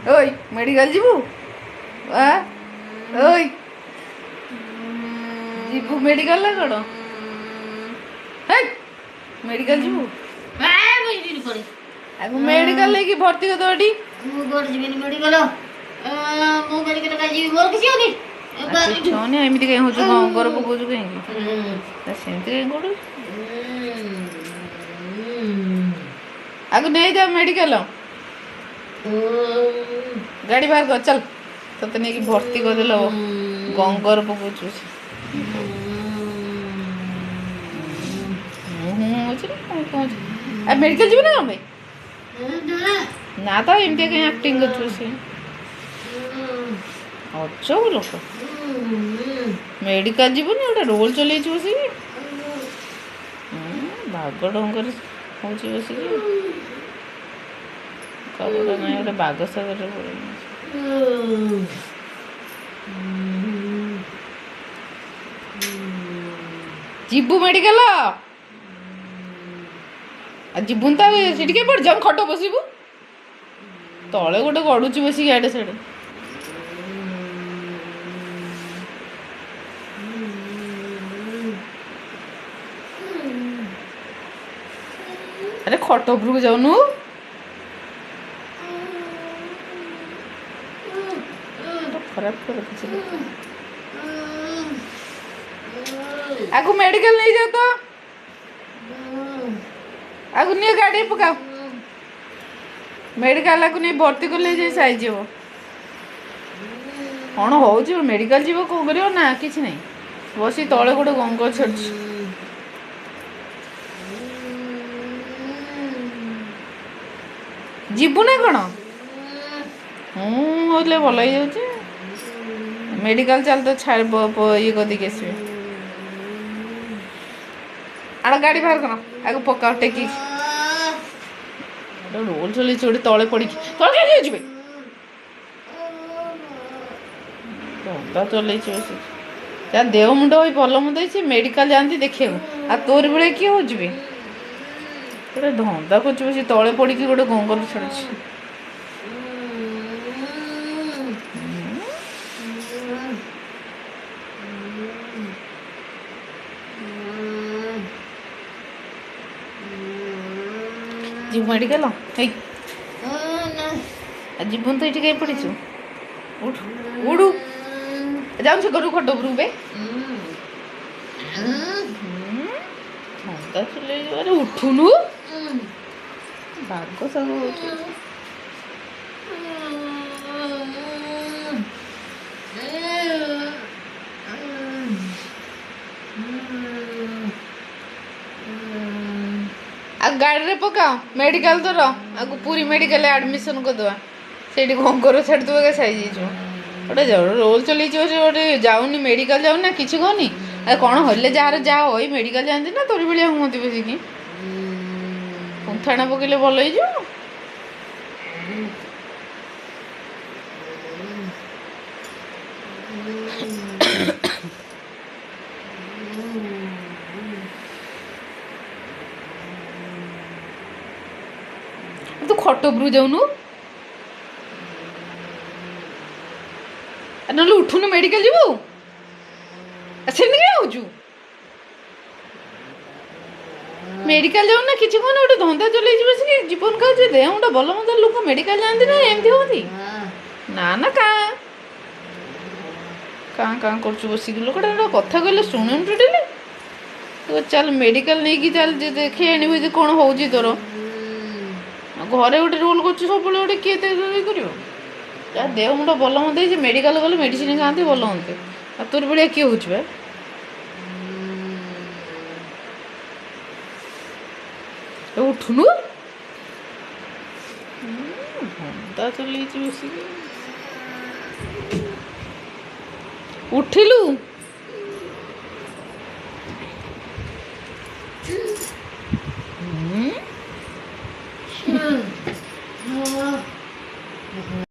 ওই মেডিকেল ଯିବୁ? ଆ ଓଇ, ଯିବୁ ମେଡିକାଲ ନା କ'ଣ? ହେଇ, ମେଡିକାଲ ଯିବୁ? ଆଗ ମେଡିକାଲ ନେଇକି ଭର୍ତ୍ତି କରିଦେବ ଏଠି। ମୁଁ କୁଆଡ଼େ ଯିବିନି ମେଡିକାଲ। ମୁଁ ମେଡିକାଲ କାଇଁ ଯିବି? ମୋର କିଛି ହଉନି। କିଛି ହଉନି, ଏମିତି କାଇଁ ହଉଛୁ? ଗଙ୍ଗର ପକଉଛୁ କାହିଁକି? ସେମିତି କାଇଁ କରୁଛୁ? ଆଗ ନେଇଯାଅ ମେଡିକାଲ, ଗାଡ଼ି ବାହାର କର, ଚାଲ, ତତେ ନେଇକି ଭର୍ତ୍ତି କରିଦେଲେ ହବ। ଗଙ୍ଗର ପକଉଛୁ, ହୁଁ ହଉଛି ନା କଣ କହୁଛୁ? ଆଉ ମେଡିକାଲ ଯିବୁ ନା କଣ ପାଇଁ? ନା ତ, ଏମିତି କାଇଁ ଆକ୍ଟିଂ କରୁଛୁ? ସେ ଅଜବ ଲୋକ। ମେଡିକାଲ ଯିବୁନି, ଗୋଟେ ରୋଲ ଚଲେଇଛୁ ବସିକି, ବାଘ ଢଙ୍ଗରେ ହଉଛି ବସିକି। କପଡ଼ା ନାହିଁ, ଗୋଟେ ବାଘ ସାଗରରେ ପଳେଇ। ଯିବୁ ମେଡିକାଲ? ଆଉ ଯିବୁନି ତ ସେଠି କାଇଁ ପଡ଼ିଛୁ? ଖଟ ବସିବୁ ତଳେ, ଗୋଟେ ଗଡୁଛି ବସିକି ଆଡ଼େ ସାଡ଼େ। ଆରେ, ଖଟ ଉପରକୁ ଯାଉନୁ, ଖରାପ ରଖିଛି। ଆକୁ ମେଡିକାଲ ନେଇଯାଅ ତ, ଆକୁ ନିଅ, ଗାଡ଼ି ପକାଅ, ମେଡିକାଲ ଆକୁ ନେଇ ଭର୍ତ୍ତି କଲେ ଯାଇ ସାଇଯିବ। କ'ଣ ହଉଛି? ମେଡିକାଲ ଯିବ, କ'ଣ କରିବ? ନା, କିଛି ନାହିଁ, ବସି ତଳେ ଗୋଟେ ଗଙ୍ଗ ଛାଡୁଛି। ଯିବୁ ନା କ'ଣ? ହୁଁ ହେଲେ ଭଲ ହେଇଯାଉଛି। ମେଡିକାଲ ଚାଲ ତ, ଛାଡ଼, ଇଏ କରିଦେଇକି ଆସିବେ। ଆଡ଼, ଗାଡ଼ି ବାହାର କର, ଆକୁ ପକାଅ ଟେକି। ରୋଲ ଚଲେଇଛି ଗୋଟେ ତଳେ ପଡ଼ିକି। ତଳେ କାହିଁ ଯାଉଛି ବେ? ଧନ୍ଦା ଚଲେଇଛି ବସିକି। ତା ଦେହ ମୁଣ୍ଡ ହୋଇ ଭଲ ମନ୍ଦ ହେଇଛି, ମେଡିକାଲ ଯାଆନ୍ତି ଦେଖିବାକୁ। ଆଉ ତୋରି ଭଳିଆ କିଏ ହଉଛି ବେ? ଗୋଟେ ଧନ୍ଦା କରୁଛି ବସି, ତଳେ ପଡ଼ିକି ଗୋଟେ ଗଙ୍ଗର ଛାଡୁଛି। ଯିବୁ ମେଡିକାଲ? ହେଇ, ଆଉ ଯିବୁନି ତ, ଏଇଠି କାହିଁ ପଡ଼ିଛୁ? ଉଠୁ, ଉଠୁ, ଯାଉଛୁ ସେ ଘରକୁ, ଖଟ ଉପରକୁ ବେ। ଧନ୍ଦା ଚଲେଇ। ଆରେ, ଉଠୁନୁ, ବାଘ ଶାଗ ହଉଛି। ଆଉ ଗାଡ଼ିରେ ପକାଅ ମେଡିକାଲ ତୋର, ଆକୁ ପୁରୀ ମେଡିକାଲରେ ଆଡମିସନ କରିଦେବା। ସେଇଠି ଗଙ୍ଗର ଛାଡ଼ିଦେବ, ଏକା ସାଇଜ ହେଇଯିବ। ଗୋଟେ ରୋଲ ଚଲେଇଛି ସେ, ଗୋଟେ ଯାଉନି ମେଡିକାଲ, ଯାଉନି ନା କିଛି କହୁନି। ଆଉ କ'ଣ ହେଲେ ଯାହାର ଯାହା ହୋଇ ମେଡିକାଲ ଯାଆନ୍ତି ନା ତୋରି ଭଳିଆ ହୁଅନ୍ତି ବସିକି? କୁନ୍ଥାଣ ପକେଇଲେ ଭଲ ହେଇଯିବ। ତୁ ଖଟ ଉପରକୁ ଯାଉନୁ, ନହେଲେ ଉଠୁନୁ, ମେଡିକାଲ ଯିବୁ। ସେମିତି କାଇଁ ହଉଛୁ? ମେଡିକାଲ ଯାଉନ ନା କିଛି କହୁନି, ଗୋଟେ ଧନ୍ଦା ଚଲେଇଛି ବସିକି, ଜୀବନ ଖାଉଛି। ଦେହ ମୁଣ୍ଡ ଭଲ ମନ୍ଦ ଲୋକ ମେଡିକାଲ ଯାଆନ୍ତି ନା ଏମିତି ହୁଅନ୍ତି? ନା ନା, କାଁ କାଁ କାଁ କରୁଛୁ ବସିକି? ଲୋକଟା ଗୋଟେ କଥା କହିଲେ ଶୁଣୁନି ଟୋଟାଲି। ଚାଲ ମେଡିକାଲ ନେଇକି ଚାଲ, ଦେଖେଇ ଆଣିବୁ ଯଦି କ'ଣ ହଉଛି ତୋର। ଘରେ ଗୋଟେ ରୋଲ କରୁଛୁ ସବୁବେଳେ ଗୋଟେ, କିଏ ଏତେ ଇଏ କରିବ? ଯାହା ଦେହ ମୁଣ୍ଡ ଭଲ ମନ୍ଦ ହେଇଛି, ମେଡିକାଲ ଗଲେ ମେଡିସିନ ଖାଆନ୍ତି, ଭଲ ହୁଅନ୍ତି। ଆଉ ତୋର ଭଳିଆ କିଏ ହଉଛି ବା? ଉଠୁନୁ, ଧନ୍ଦା ଚଲେଇଛି ବସିକି। ଉଠିଲୁ?